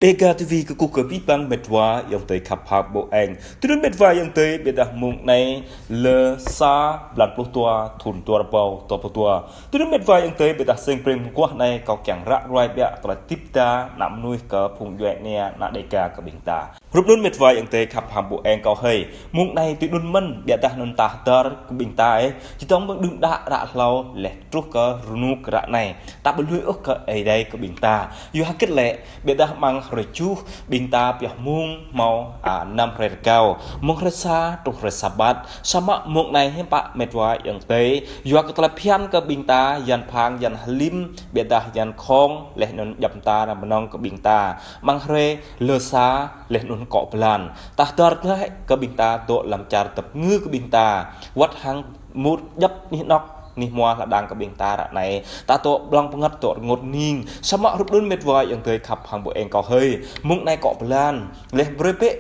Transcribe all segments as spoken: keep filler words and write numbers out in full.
Dega ti vi kơkuh kơ abih bang met wa ayŏng adơi khăp hăng ƀô eng. Tui anŭn met wa ayŏng adơi, ƀiădah mông anai lơ sa blan pluh dua, thun dua rơbâo dua pluh dua. Tui anŭn met wa ayŏng adơi, ƀiădah sing preng mơguah anai kâo kiăng ră ruai biă tơlơi hơdip ta, ană mơnuih kơ phung djuai ania, ană Dega kơ ƀing ta. Rup anŭn met wa ayŏng adơi khăp hăng ƀô eng kâo hơi. Mông anai tui anŭn mơ̆n, ƀiădah anŭn ta hơdơr kơ ƀing ta ih, či tong mơ̆ng đưm đă ră hlâo laih truh kơ rơnŭk ră anai. Ta ƀu lui ôh kơ Ơi Adai kơ ƀing ta. Yua hơget lĕ, ƀiădah amăng hrơi tơjuh ƀing ta pioh mông hmâo, a, năm hrơi rơgao. Mơ̆ng hrơi sa truh hrơi Sabat. Samơ̆ mông anai hiư̆m pă met wa ayŏng adơi. Yua kơ tơlơi phiăn kơ ƀing ta, yan phang, yan hlim, ƀiădah yan khŏng, laih anŭn djŏp mơta ră mơnong kơ ƀing ta. Amăng hrơi lơ sa, laih anŭn akŏ blan. Ta hơdơr glaĭ kơ ƀing ta dŏ lăm čar tơpơngư kơ ƀing ta. Wơ̆t hăng mŭt djŏp anih anŏk, anih hmua lŏn đang kơ ƀing ta ră anai. Ta dŏ blang bơngăt dŏ rơngot hning. Samơ̆ rup anŭn met wa ayŏng adơi khăp hăng ƀô eng kâo hơi. Mông anai akŏ blan. Laih brơi bĕ,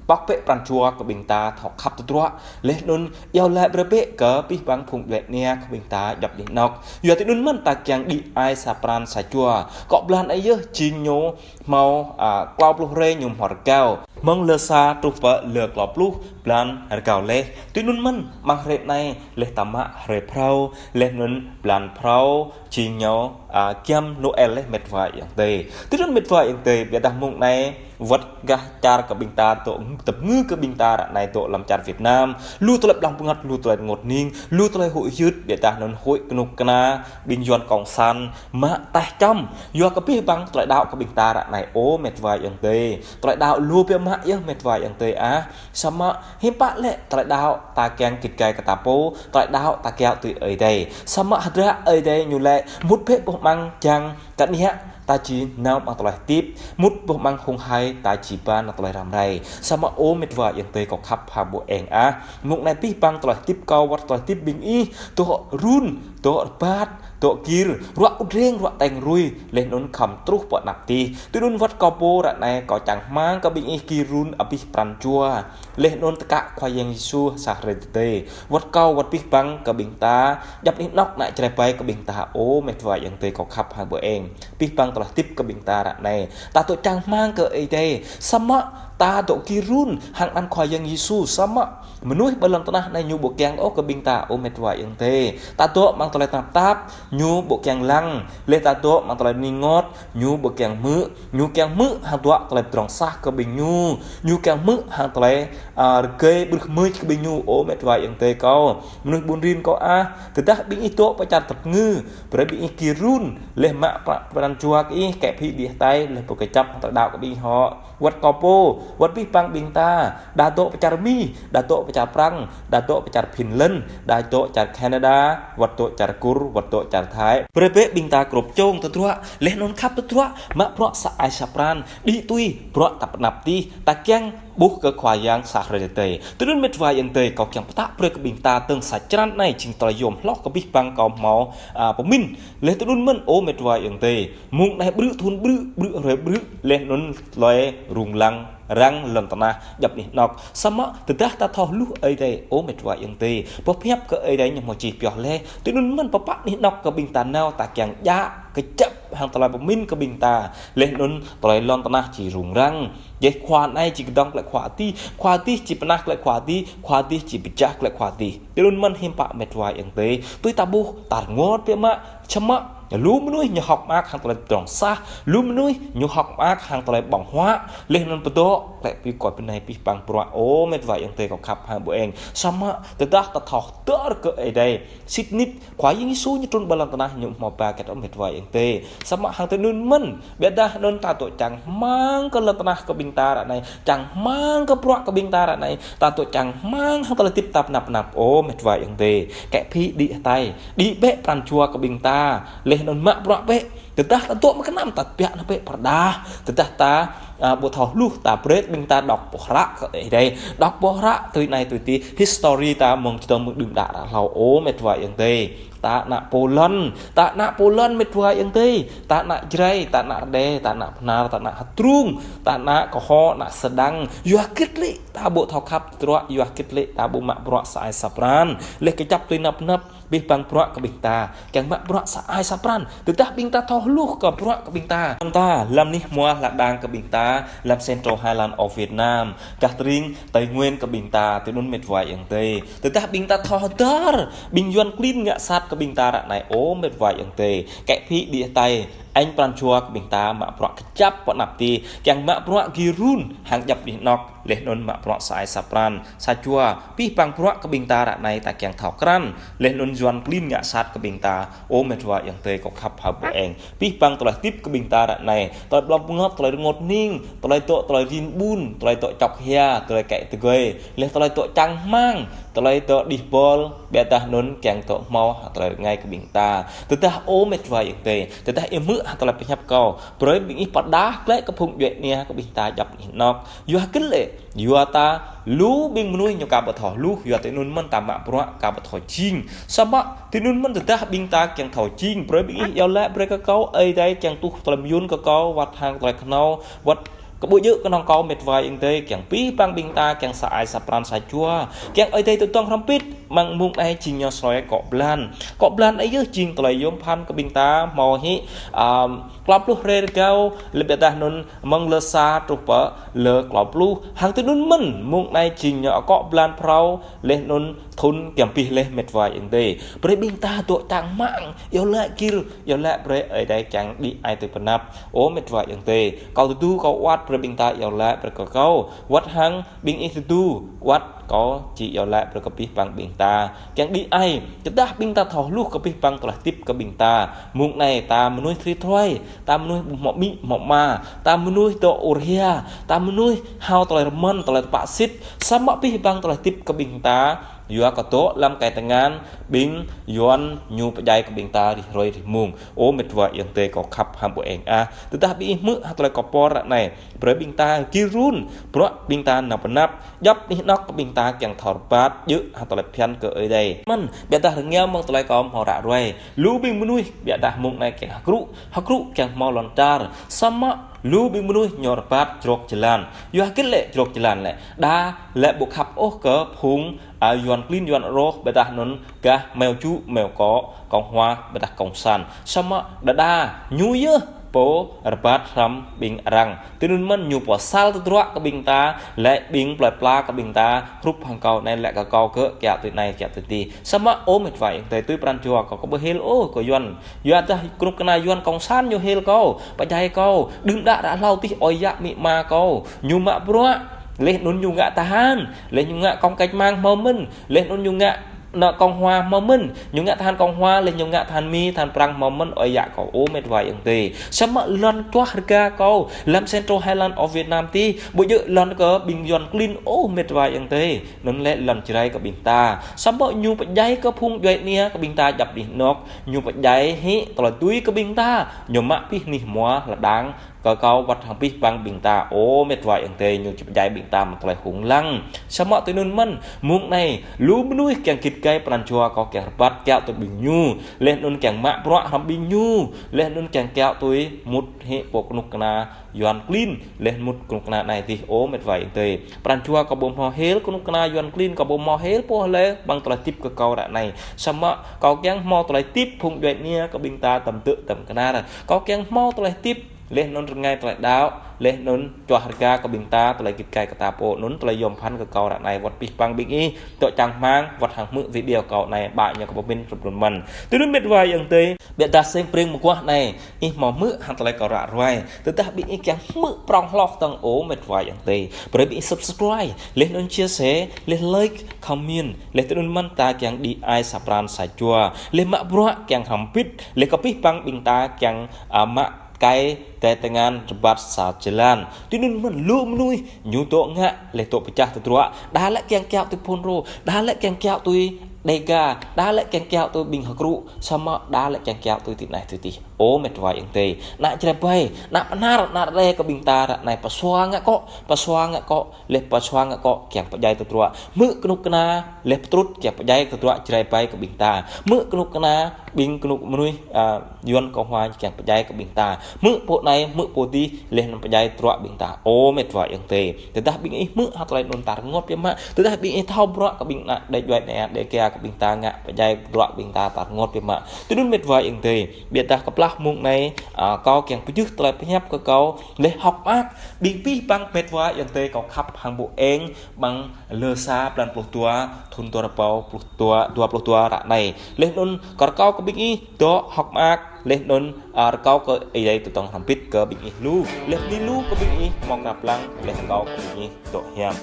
pŏk bĕ pran jua kơ ƀing ta thâo khăp tơdruă. Laih anŭn iâu laĭ brơi bĕ kơ abih bang phung djuai ania kơ ƀing ta djŏp anih anŏk. Yua tui anŭn mơ̆n ta kiăng đĭ ai sa pran sa jua. Akŏ blan anai yơh jing ñu hmâo, a, klâo pluh hrơi ñu hmâo rơgao. Mơ̆ng lơ sa truh pơ lơ klâo pluh blan rơgao laih. Tui anŭn mơ̆n amăng hrơi anai laih ta mă hrơi phrâo, laih anŭn blan phrâo, jing ñu, a, giăm Noel laih met wa ayŏng adơi. Tui anŭn met wa ayŏng adơi, ƀiădah mông anai wơ̆t gah čar kơ ƀing ta dŏ tơpơngư kơ ƀing ta ră anai dŏ lăm čar Việt Nam. Lu tơlơi blang bơngăt, lu tơlơi rơngot hning, lu tơlơi huĭ hyưt, ƀiădah anŭn huĭ kơnuk kơna, ƀing Yuan cộng sản, mă taih čăm. Yua kơ abih bang tơlơi đaŏ kơ ƀing ta ră anai ơ met wa ayŏng adơi. Tơlơi đaŏ lu biă mă yơh met wa ayŏng adơi ah. Samơ̆ hiư̆m pă lĕ tơlơi đaŏ ta kiăng git gai kơ ta pô, tơlơi đaŏ ta kiaŏ tui Ơi Adai. Samơ̆ hơdră Ơi Adai ñu laĭ mŭt bĕ boh amăng jang kơniă ta či nao amăng tơlơi hơdip, mŭt boh amăng hông hai ta či ba nao tơlơi răm rai. Samơ̆ ơ met wa ayŏng adơi kâo khăp hăng ƀô eng ah. Mông anai abih bang tơlơi hơdip kâo wơ̆t tơlơi hơdip ƀing ih, dŏ run, dŏ rơbat, dŏ gir, ruă kơdreng, ruă teng rui, laih anŭn khŏm truh pơ anăp adih. Tui anŭn wơ̆t kâo pô ră anai kâo čang rơmang kơ ƀing ih gir run abih pran jua. Laih anŭn tơkă Khua Yang Yêsu sa hrơi tơdơi. Wơ̆t kâo wơ̆t abih bang kơ ƀing ta, djŏp anih anŏk ană Jrai ƀai kơ ƀing ta ơ met wa ayŏng adơi kâo khăp hăng ƀô eng. Abih bang tơlơi hơdip kơ ƀing ta ră anai. Ta dŏ čang rơmang kơ Ơi Adai. Samơ̆ ta dŏ gir run hăng anăn Khua Yang Yêsu. Samơ̆ mơnuih ƀơi lŏn tơnah anai ñu ƀu kiăng ôh kơ ƀing ta ơ met wa ayŏng adơi. Ta dŏ amăng tơlơi tơnap tap, ñu ƀu kiăng lăng. Laih ta dŏ amăng tơlơi rơngot, ñu ƀu kiăng hmư̆. Ñu kiăng hmư̆ hăng dua tơlơi pơdrŏng sah kơ ƀing ñu. Ñu kiăng hmư̆ hăng tơlơi, a, rơgơi ƀrưh mưč kơ ƀing ñu ơ met wa ayŏng adơi kâo. Mơnuih ƀun rin kâo ah, tơdah ƀing ih dŏ pơ čar tơpơngư, brơi ƀing ih gir run, laih mă pra-, pran jua kơ ih, kĕ phĭ đĭ hơtai, laih pô kơčăp hăng tơlơi đaŏ kơ ƀing ih hŏ. Wơ̆t kâo pô, wơ̆t abih bang ƀing ta, đa dŏ pơ čar Mi, đa dŏ pơ čar Prăng, đa dŏ pơ čar Finland, đa dŏ čar Canada, wơ̆t dŏ čar Kur, wơ̆t dŏ čar Thái. Brơi bĕ ƀing ta krŏp čong tơdruă, laih anŭn khăp tơdruă, mă bruă sa ai sa pran, đĭ tui, bruă ta pơ anăp adih, ta kiăng ƀuh kơ Khua Yang sa hrơi tơdơi. Tui anŭn met wa ayŏng adơi kâo kiăng pơtă brơi kơ ƀing ta tơng sa črăn anai jing tơlơi yôm hloh kơ abih bang kâo hmâo, a, pơmĭn. Laih tui anŭn mơ̆n ơ met wa ayŏng adơi. Mông anai ƀrư̆ thun ƀrư̆, ƀrư̆ hrơi ƀrư̆, laih anŭn tơlơi rŭng răng, răng lŏn tơnah djŏp anih anŏk. Samơ̆ tơdah ta thâo hluh Ơi Adai ơ met wa ayŏng adơi. Pơhiăp kơ Ơi Adai ñu hmâo čih pioh laih. Tui anŭn mơ̆n pơpă anih anŏk kơ ƀing ta nao ta kiăng djă kơčăp hăng tơlơi pơmĭn kơ ƀing ta. Laih anŭn tơlơi lŏn tơnah či rŭng răng. Yơh khua anai či kơdŏng glaĭ khua adih, khua adih či pơnah glaĭ khua adih, khua adih či pơčah glaĭ khua adih. Tui anŭn mơ̆n hiư̆m pă met wa ayŏng adơi. Tui ta ƀuh, ta rơngot biă mă, samơ̆ lu mơnuih ñu hơ̆k mơak hăng tơlơi pơdrŏng sah, lu mơnuih ñu hơ̆k mơak hăng tơlơi ƀơ̆ng huă, laih anŭn pơdŏ, glaĭ pĭ koi pơnai abih bang bruă ơ met wa ayŏng adơi kâo khăp hăng ƀô eng. Samơ̆ tơdah ta thâo hơdơr kơ Ơi Adai. Sĭt nik, Khua Yang Yêsu ñu trŭn ƀơi lŏn tơnah ñu hmâo ba hơget ôh met wa ayŏng adơi. Samơ̆ hăng tui anŭn mơ̆n, ƀiădah anŭn ta dŏ čang rơmang kơ lŏn tơnah kơ ƀing ta ră anai, čang rơmang kơ bruă kơ ƀing ta ră anai, ta dŏ čang rơmang hăng tơlơi hơdip ta pơ anăp pơ anăp ơ met wa ayŏng adơi. Kĕ phĭ đĭ hơtai, đĭ bĕ pran jua kơ ƀing ta, laih anŭn mă bruă bĕ. Tơdah ta dŏ mơ̆ng kơnăm ta biă nao bĕ pơrơđah. Tơdah ta ta ƀu thâo hluh, ta brơi ƀing ta đŏk pơhră kơ Ơi Adai. Đŏk pơhră tui anai tui adih, history ta mơ̆ng čơdơ̆ng mơ̆ng đưm đă ră hlâo, ơ met wa ayŏng adơi. Ta ană pô lŏn, ta ană pô lŏn met wa ayŏng adơi. Ta ană Jrai, ta ană Rơđê, ta ană Bahnar, ta ană Hơdrung, ta ană Kơho, ană Sơdang. Yua hơget lĕ ta ƀu thâo khăp tơdruă, yua hơget lĕ ta ƀu mă bruă sa ai sa pran. Leh kơjăp tui anăp anăp, abih bang bruă kơ ƀing ta kiăng mă bruă sa ai sa pran. Tơdah ƀing ta thâo hluh kơ bruă kơ ƀing ta. Ƀing ta lăm anih hmua hla đang kơ ƀing ta, lăm Central Highland of Vietnam, gah tơring Tây Nguyên kơ ƀing ta, tui anŭn met wa ayŏng adơi. Tơdah ƀing ta thâo hơdơr ƀing Yuan klin ngă sat kơ ƀing ta ră anai, ơ met wa ayŏng adơi. Kĕ phi đĭ hơtai, añ pran jua kơ ƀing ta mă bruă kơjăp pơ anăp adih, kiăng mă bruă gir run hăng djŏp anih anŏ, leh anŭn mă bruă sa ai sa pran, sa jua, abih bang bruă kơ ƀing ta ră anai ta kiăng thâo krăn, leh anŭn Yuan klin ngă sat kơ ƀing ta, ơ met wa ayŏng adơi kâo khăp hăng ƀu eng. Abih bang tơlơi hơdip kơ ƀing ta ră anai, tơlơi blŏng bơngơ̆t, tơlơi rơngot hning, tơlơi dŏ, tơlơi rin ƀun, tơlơi dŏ čŏk hia, tơlơi kĕ tơgơi, leh tơlơi dŏ čang hmang, tơlơi dŏ đih bol, ƀiădah anŭn kiăng dŏ hmâo tơlơi rơngai kơ ƀing ta. Tơdah ơ met wa ayŏng adơi, tơdah ih hmư̆ hă tơlơi pơhiăp kâo, brơi ƀing ih pơdah glaĭ kơ phung djuai ania kơ ƀing ta djŏp anih anŏ. Yua hơget lĕ, yua ta lu ƀing mơnuih ñu ka ƀu thâo hluh, yua tui anŭn mơ̆n ta mă bruă ka ƀu thâo jing. Samơ̆ tui anŭn mơ̆n tơdah ƀing ta kiăng thâo jing, brơi ƀing ih iâu laĭ brơi kơ kâo, Ơi Adai kiăng tuh tơlơi mơyŭn kơ kâo, wơ̆t hăng tơlơi khnâo, wơ̆t kơ ƀu djơ̆ kơnơ̆ng kâo met wa ayŏng adơi, kiăng abih bang ƀing ta kiăng sa ai sa pran sa jua, kiăng Ơi Adai tơdơ̆ng hrŏm hơbĭt, mơ̆ng mông anai jing ñu sơlơi akŏ blan. Akŏ blan anai yơh jing tơlơi yôm phăn kơ ƀing ta hmâo hĭ, ăm, klâo pluh hrơi rơgao, leh ƀiădah anŭn mơ̆ng lơ sa truh pơ lơ klâo pluh. Hăng tui anŭn mơ̆n, mông anai jing ñu akŏ blan phrâo, leh anŭn thŭn kiăng abih leh met wa ayŏng adơi. Brơi ƀing ta dŏ čang hmang, iâu laĭ gir, iâu laĭ brơi Ơi Adai kiăng đĭ ai tui pơ anăp. Ơ met wa ayŏng adơi, kâo tơdu kâo wơ̆t brơi ƀing ta iâu laĭ brơi kơ kâo. Wơ̆t hăng ƀing ih tơdu wơ̆t kâo či iâu laĭ brơi kơ abih bang ƀing ta. Kiăng đĭ ai, tơdah ƀing ta thâo hluh kơ abih bang tơlơi hơdip kơ ƀing ta. Mông anai ta mơnuih tri truai, ta mơnuih ƀu hmâo amĭ hmâo ama, ta mơnuih dŏ ur hia, ta mơnuih hao tơlơi rơmơ̆n, tơlơi tơpă sĭt. Samơ̆ abih bang tơlơi hơdip kơ ƀing ta, yua kơ dŏ lăm kai tơngan ƀing Yuan ñu pơdjai kơ ƀing ta rĭm hrơi rĭm mông. Ơ met wa ayŏng adơi kâo khăp hăng ƀu eng ah. Tơdah ƀing ih hmư̆ hă tơlơi kâo pơhiăp ră anai, brơi ƀing ta gir run, bruă ƀing ta anăp anăp, djŏp anih anŏ kơ ƀing ta kiăng thâo rơbat, djơ̆ hăng tơlơi phiăn kơ Ơi Adai. Mơ̆n, ƀiădah rơngiao mơ̆ng tơlơi kâo hmâo ră ruai. Lu ƀing mơnuih, ƀiădah mông anai kiăng hơkrŭ, hơkrŭ kiăng hmâo lŏn čar. Samơ̆ lu ƀing mơnuih ñu rơbat jrŏk jơlan. Yua hơget lĕ jrŏk jơlan lĕ. Đa lĕ ƀu khăp ôh kơ phung, a, Yuan klin Yuan rŏh, ƀiădah anŭn gah meo čŭ, meo kŏ, Cộng hòa, ƀiădah Cộng sản. Samơ̆ đơđa, ñu yơh pô rơbat hrŏm ƀing arăng. Tui anŭn mơ̆n ñu pơsal tơdruă kơ ƀing ta, lĕ ƀing plơi pla kơ ƀing ta, hrup hăng kâo anai lĕ kơ kâo kơ kiaŏ tui anai, kiaŏ tui adih. Samơ̆ ơ met wa ayŏng adơi tui pran jua kâo kâo ƀu hil ôh kơ Yuan. Yua dah kơnuk kơna Yuan Cộng sản ñu hil kâo, pơdjai kâo, đưm đă ră hlâo adih ơi yă amĭ ama kâo. Ñu mă bruă, leh anŭn ñu ngă tơhan, leh ñu ngă kông cách mạng hmâo mơ̆n, leh anŭn ñu ngă ană Cộng hòa hmâo mơ̆n, ñu ngă tơhan Cộng hòa, leh ñu ngă tơhan Mi, tơhan Prăng hmâo mơ̆n, ơi yă kâo, ơ met wa ayŏng adơi. Samơ̆ lŏn čuah rơga kâo, lăm Central Highland of Vietnam adih, ƀu djơ̆ lŏn kơ ƀing Yuan klin, ơ met wa ayŏng adơi. Anŭn lĕ lŏn Jrai kơ ƀing ta. Samơ̆ ñu pơdjai kơ phung djuai ania kơ ƀing ta djŏp anih anŏ, ñu pơdjai hĭ tơlơi tui kơ ƀing ta, ñu mă abih anih hmua hla đang kơ kâo wơ̆t hăng abih bang ƀing ta, ơ met wa ayŏng adơi, ñu či pơdjai ƀing ta mơ̆ng tơlơi hung lăng. Samơ̆ tui anŭn mơ̆n, mông anai, lu mơnuih kiăng git gai pran jua kâo kiăng rơbat kiaŏ tui ƀing ñu, leh anŭn kiăng mă bruă hrŏm ƀing ñu, leh anŭn kiăng kiaŏ tui mŭt hĭ pô kơnuk kơna Yuan klin, leh mŭt kơnuk kơna anai adih, ơ met wa ayŏng adơi. Pran jua kâo ƀu hmâo hil kơnuk kơna Yuan klin, kâo ƀu hmâo hil pô hlơi, ƀing tơlơi hơdip kơ kâo ră anai. Samơ̆ kâo kiăng hmâo tơlơi hơdip phung djuai ania kơ ƀing ta tơm tơ̆ tơm kơnar. Kâo kiăng hmâo tơlơi hơdip, leh anŭn rơngai tơlơi đaŏ, leh anŭn čuah rơga kơ ƀing ta, tơlơi git gai kơ ta pô, anŭn tơlơi yôm phăn kơ kâo ră anai wơ̆t abih bang ƀing ih, dŏ čang hmang, wơ̆t hăng hmư̆ video kâo anai, ƀă ñu kơ pơmĭn hrup anŭn mơ̆n. Tui anŭn met wa ayŏng adơi, ƀiădah seng preng mơguah anai, ih hmâo hmư̆ hăng tơlơi kâo ră ruai. Tơdah ƀing ih kiăng hmư̆ prŏng hloh tơ̆ng, ơ met wa ayŏng adơi, brơi ƀing ih subscribe, leh anŭn share, leh like, comment, leh tui anŭn mơ̆n ta kiăng đĭ ai sa pran sa jua, leh mă bruă kiăng hrŏm hơbĭt, leh kơ abih bang ƀing ta kiăng, a, mă kai tơngan rơbat sa jơlan. Tui anŭn mơ̆n lu mơnuih ñu dŏ ngă, leh dŏ pơčah tơdruă, đa lĕ kiăng kiaŏ tui Fulro, đa lĕ kiăng kiaŏ tui Dega, đa lĕ kiăng kiaŏ tui ƀing hơkrŭ, samơ̆ đa lĕ kiăng kiaŏ tui tui anai tui adih. Ơ met wa ayŏng adơi, ană Jrai ƀai, ană Bahnar, ană Rơđê kơ ƀing ta ră anai pơsua ngă akŏ, pơsua ngă akŏ, laih pơsua ngă akŏ kiăng pơdjai tơdruă. Hmư̆ kơnuk kơna, laih pơtrut kiăng pơdjai tơdruă Jrai ƀai kơ ƀing ta. Hmư̆ kơnuk kơna, ƀing kơnuk mơnuih, a, Yuăn kơ Hoa kiăng pơdjai kơ ƀing ta. Hmư̆ pô anai, hmư̆ pô adih, laih anŭn pơdjai tơdruă ƀing ta. Ơ met wa ayŏng adơi, tơdah ƀing ih hmư̆ hă tơlơi anŭn ta rơngot biă mă. Tơdah ƀing ih thâo bruă kơ ƀing ană Đê Juai anai, Đê Kia kơ ƀing ta ngă pơdjai tơdruă ƀing ta, ta rơngot biă mă. Tui anŭn met wa ayŏng adơi, ƀiădah kơplah mông anai, a, kâo kiăng pơjưh tơlơi pơhiăp kơ kâo laih hơ̆k mơak, ƀing abih bang met wa ayŏng adơi kâo khăp hăng ƀu eng, ƀăng lơ sa blan pluh dua, thun dua rơbâo pluh dua, dua pluh dua ră anai. Laih anŭn kâo rơkâo kơ ƀing ih dŏ hơ̆k mơak, laih anŭn, a, rơkâo kơ Ơi Adai tơdŏng hrŏm hơbĭt kơ ƀing ih lu. Laih bơni lu kơ ƀing ih hmâo krăp lăng, laih rơkâo kơ ƀing ih dŏ hiam.